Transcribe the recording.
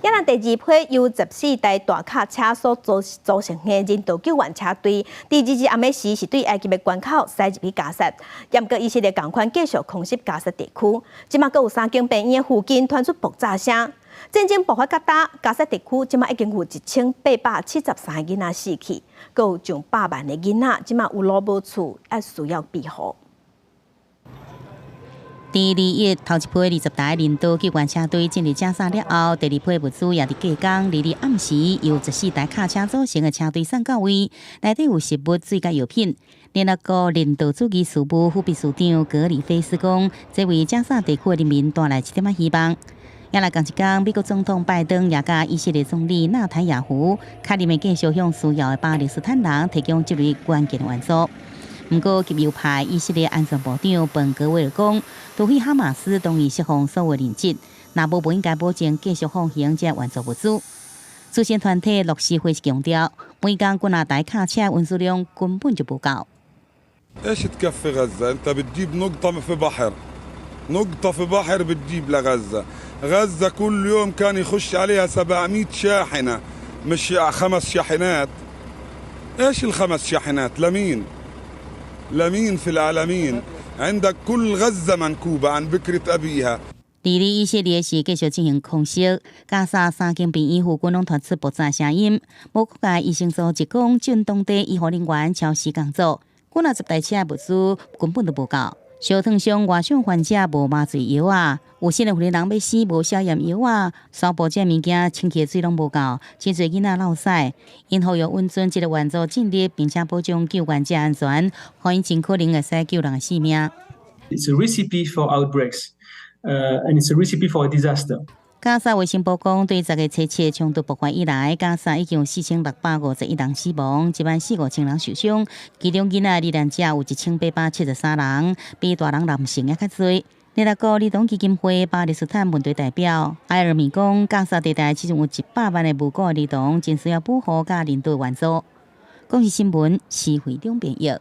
也若第二批由14台大卡車所組成的人道救援車隊，佇2日暗暝時是對埃及的關口駛入去加薩，毋過以色列仝款繼續空襲加薩地區，這馬閣有三間病院附近傳出爆炸聲。戰爭爆發到今，加薩地區這馬已經有1873個囡仔死去，閣有上百萬的囡仔這馬有路無厝，猶需要庇護。佇2日頭一批20台人道救援車隊進入加薩了後，第二批物資也佇隔工2日暗時由14台卡車組成的車隊送到位，內底有食物、水佮藥品。聯合國人道主義事務副秘書長格里菲斯講，這為加薩地區的人民帶來一點仔希望。也來仝一工，美國總統拜登也佮以色列總理納坦雅胡確認會繼續向需要的巴勒斯坦人提供這類關鍵援助。毋過，極右派以色列安全部長本格維爾講，除非哈馬斯同意釋放所有人質，若無無應該保證繼續放行這援助物資。慈善團體樂施會強調，每工幾若台卡車運輸量根本就無夠。 ايش تكفي غزة؟ انت بتجيب نقطة في بحر، نقطة في بحر بتجيب لغزة، غزة كل يوم كان يخش عليها 700 شاحنة مش خمس شاحنات. ايش الخمس شاحنات؟ لمين؟ لمين في العالمين؟ عندك كل غزة منكوبة عن بكرة أبيها. 二日以色列是繼續進行空襲，加沙三間病院附近攏傳出爆炸聲音。無國界醫生組織講，正當地醫護人員超時工作，幾若十台車物資根本都無夠。燒燙傷外傷患者無麻醉藥仔，有新的婦人欲生無消炎藥仔，掃布這物件清潔水攏無夠，真濟囡仔落屎。𪜶呼籲允准這个援助進入，並且保障救援者安全，予𪜶盡可能會使救人的性命。 It's a recipe for outbreaks, and it's a recipe for a disaster. 加沙衛生部講，對10月初7衝突爆發以來，加沙已經有4651人死亡，1萬4、5千人受傷，其中囡仔罹難者有1873人，比大人男性猶較濟。聯合國兒童基金會巴勒斯坦問題代表埃爾米講，加沙地帶其中有100萬的無辜兒童，真需要保護佮人道援助。公視新聞，施惠中編譯。